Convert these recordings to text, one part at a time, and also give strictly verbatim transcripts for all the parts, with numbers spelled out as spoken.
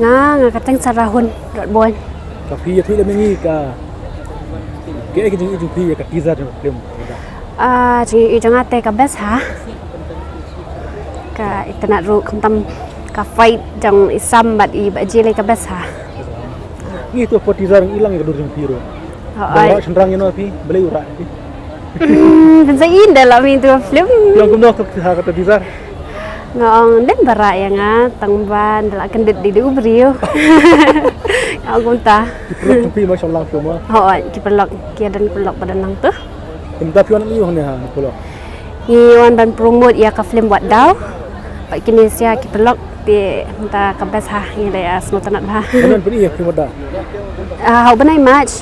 Nga, nga kyrteng Sarahun Ratbon. Ka phi ïathuh lem ïa ngi ka, kaei ka jingïohi jong phi ïa ka teaser jong ka film? Ah, jingïohi jong nga te ka best ha. Ka itynnad ruh khamtam ka fight jong i Sam bad i Bah Jele ka best ha. Ngi ïathuh hapoh teaser ngi i lang ïa ka dur jong phi ruh. Hooid. Ba shynrang ïa no phi, balei u rah ïa phi? Hmm, pynsa in da la mi tu film. Phi ong kumno ha kata teaser? Nga ong dem ba rah ïa nga tang ba nda la kyndit dei dei u briew. Nga ong kumta. Ki paralok jong phi ma shong lang tu ma? Hooid, ki paralok, ki don paralok ba don lang tu. Te mynta phi wan ïa u hangne ha paralok? Ngi wan ban promote ïa ka film Wat Daw. Bad kine sha ki paralok te mynta ka best ha, ngi la ïa sngewtynnad bha. Mynno phin ïa film Wat Daw? Ah, ha u bnai March.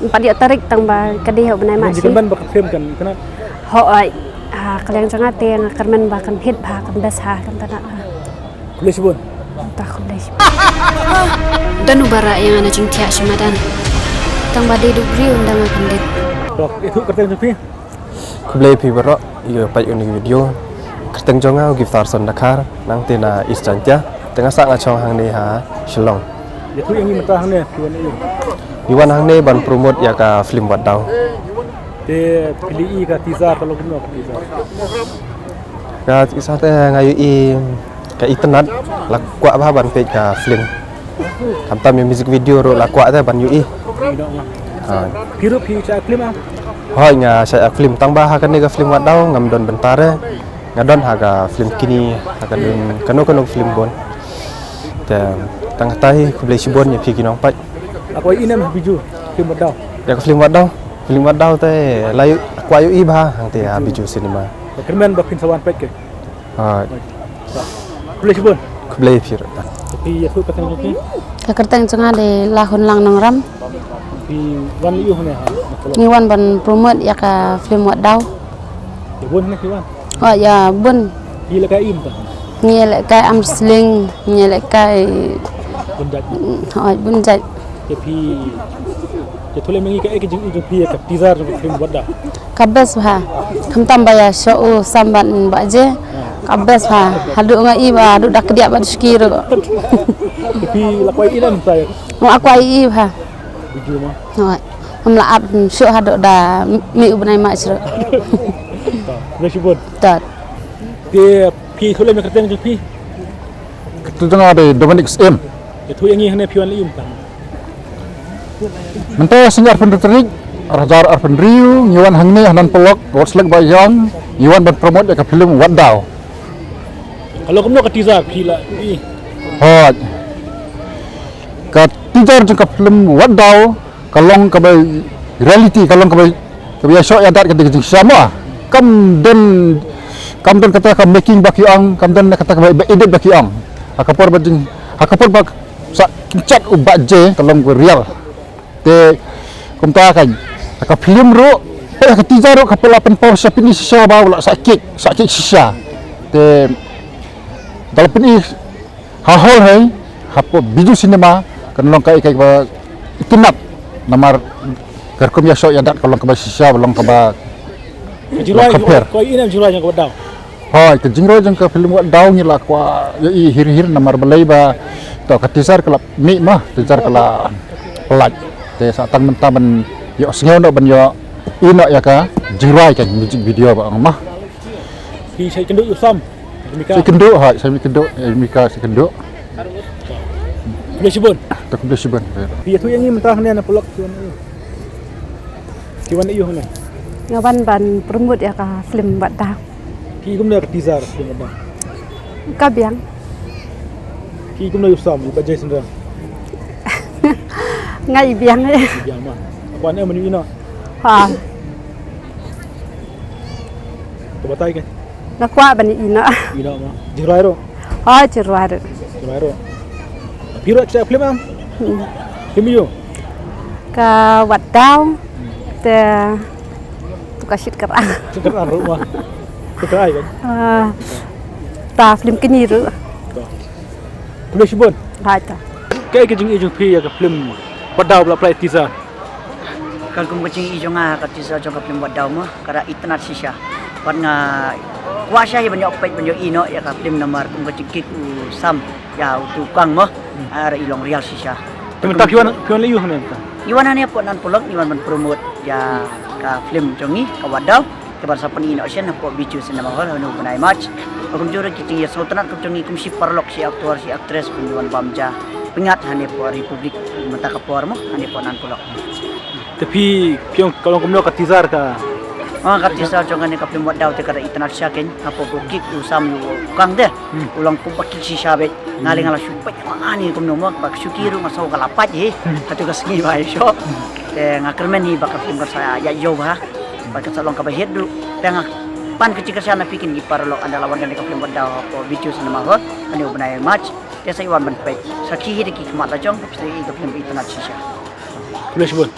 Ngam pat ïoh tarik tang ba ka dei ha u bnai March. Ngi kyrmen ba ka film kan itynnad. Hooid. Ah, ka liang jong nga te nga kyrmen ba kan hit bha, kan best ha, kan itynnad bha. Khublei shibun. Ta khublei shibun. Don uba rah ïa nga na jingthiah shi madan. Tang ba dei da u briew ynda nga kyndit. Paralok, ïathuh kyrteng jong phi. Khublei phi baroh, ïa peit ïa une u video. Kyrteng jong nga u Giftarson Dkhar, nangta na East Jaintia. Te nga sah nga shong hangne ha Shillong. Ïathuh ïa ngi mynta hangne phi wan ïa u? Ngi wan hangne ban promote ïa ka film Wat Daw. Te phi la ïohi ka teaser, ka long kumno ka teaser? Ka teaser te nga ïohi ka itynnad, la kwah bha ban peit ka film. Khamtam ïa music video ruh la kwah te ban ïohi. Ïohi noh ma. Ha. Phi ruh phi shah act film ah? Hooid, nga shah act film, tang ba ha kane ka film Wat Daw ngam don bynta re. Nga don ha ka film kine, ha ka don kano kano film bun. Te tang katai khublei shibun ïa phi ki nongpeit. La kwah ïohi ne em ha Bijou film Wat Daw? Ïa ka film Wat Daw. Film Wat Daw te la ïoh, kwah ïohi bha hangta ha Bijou Cinema. Kyrmen ba phin sa wan peit ke. Hooid. Khublei shibun. Khublei phi ruh. Phi ïathuh kyrteng jong phi? Ka kyrteng jong nga dei Lahunlang Nongram. Phi wan ïa u hangne ha? Ngi wan ban promote ïa ka film Wat Daw. Ïa bun hangne phi wan? Hooid, ïa bun. Phi lehkai im ta? Ngi lehkai arm wrestling, ngi lehkai bun jait. Hooid, bun jait. Te phi, te ïathuh lem ïa ngi kaei ka jingïohi jong phi ïa ka teaser jong ka film Wat Daw? Ka best bha. Khamtam ba ïa shoh u Sam bad Bah Jay. Ka best bha. Haduh nga i ba haduh da kdiah bad suki ruh. Te phi la kwah ïohi ne em ta ïa? Nga kwah ïohi bha. Bijou ma? Hooid. Ngam lah ap shuh haduh da mih u bnai March ruh. Ta, khublei shibun. Ta. Te phi ïathuh lem ïa ka kyrteng jong phi? Kyrteng jong nga dei Dominic Syiem. Ïathuh ïa ngi hangne phi wan leh aïu mynta? Mynta ka sngi arphew hynriew tarik, ar hajar arphew hynriew, ngi wan hangne ha Nan Polok, Ward Select Bahiong, ngi wan ban promote ïa ka film Wat Daw. Ka long kumno ka teaser phi la ïohi? Hooid. Ka teaser jong ka film Wat Daw, ka long kaba reality, ka long kaba, kaba ïashoh ïadat ka dei ka jingshisha mo. Kam don, kam don kata ka making ba ki ong, kam don kata ka ba edit ba ki ong. Ha ka por ba jing, ha ka por ba sa kynjat u Bah Jay ka long ka real. Te kumta kan, ha ka film ruh, eh, ha ka teaser ruh ka pynlah pynpaw shisha, pyni shisha ba u la sah kick, sah kick shisha. Te da la pyni ha hall hi, hapoh Bijou Cinema, kan long kaei kaei kaba itynnad. Namar ka rukom ïashoh ïadat ka long kaba shisha, ba long kaba, ka jingrwai, long kaba pher. Ka ïohi ne em jingrwai jong ka Wat Daw? Hooid, ka jingrwai jong ka film Wat Daw ngi la kwah ïohi hir hir namar balei ba to ka teaser ka la mih ma, teaser ka la pyllait. Te sa tang mynta ban ïohsngew noh ban ïohi noh ïa ka jingrwai kan music video ba ong ma. Phi sa ïakynduh ïa u Sam? Sa ïakynduh, hooid, sa ïakynduh, eh, Mika sa ïakynduh. Khublei shibun. To khublei shibun. Phi ïathuh ïa ngi mynta hangne na Polok phi wan ïa u? Phi wan ïa u hangne? Nga wan ban promote ïa ka film Wat Daw. Phi i kumno ïa ka teaser film Wat Daw? Ka biang. Phi i kumno ïa u Sam, i Bah Jay Sundram? Nga i biang. I biang ma. Kwah ne em ban ïohi noh? Ha. To batai ke? Nga kwah ban ïohi noh. Ïohi noh ma. Jingrwai ruh? Hooid, jingrwai ruh. Jingrwai ruh. Phi ruh shah film em? Hmm. Film aiu? Ka Wat Daw. Te tu ka Shit Kyrang. Shit Kyrang ruh ma. Shit Kyrang kan? Ah, ta film kine ruh. Khublei shibun. Hooid ta. Kaei ka jingïohi jong phi ïa ka film Wat Daw ba la pynlait teaser? Katkum ka jingïohi jong nga ha ka teaser jong ka film Wat Daw mo, ka da itynnad shisha. Bad nga Kwah shisha hi ban ïoh peit ban ïoh ïeh noh ïa ka film namar kum ka jingkit u Sam ïa utu u kang mo. Ar i long real shisha. Te mynta phi wan, phi wan leh aiu hangne mynta? Ngi wan hangne hapoh Nan Polok, ngi wan ban promote ïa ka film jong ngi, ka Wat Daw. Kaba sa pynïoh shen hapoh Bijou Cinema Hall ha une u bnai March. Ba kumjuh ruh ki jingïasnoh tynnat kum jong ngi kum shi paralok, shi actor, shi actress, kum ngi wan bam ja pyngngad hangne hapoh Republic mynta ka por mo, hangne hapoh Nan Polok. Te phi, phi ong ka long kumno ka teaser ka? Ah, ka teaser jong kane ka film Wat Daw te ka da itynnad shisha kein, hapoh ba u kit u Sam ïa u kang te. Hmm. U long kum ba kit shisha beit. Nga lei nga la shu peit ma nga ni kumno mo, ba ka shu kit ruh nga sngew ka la pait hi. Hmm. Hato ka sngi ba ïa shu. Hmm. Te nga kyrmen hi ba ka film kan sa ïaid ïew bha. Ba kan sa long kaba hit ruh. Te nga pan ka jingkyrshan na phi kine ki paralok ynda la wan kane ka film Wat Daw hapoh Bijou Cinema Hall. Kane u bnai March. Te sa ïa wan ban peit. Sakhi hi da ki khmat la jong, phi sa ïohi ka film itynnad shisha. Khublei shibun.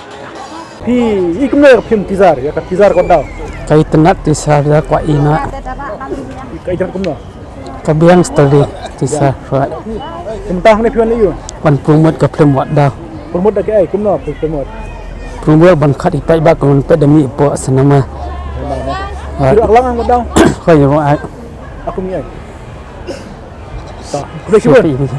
Phi i kumno ïa ka film teaser, ïa ka teaser ka Wat Daw? Ka itynnad teaser, ïa kwah ïohi noh. Ka itynnad kumno? Ka biang story teaser, right. Kumta hangne phi wan leh aiu? Wan promote ka film Wat Daw. Promote da kaei, kumno phi promote? Promote ban khot ïa ki paidbah ban peit da mih hapoh cinema. Right. Phi ruh ïa ka lang ang Wat Daw? Hooid, ïa ka lang. Aku mih ai. Ta, khublei shibun.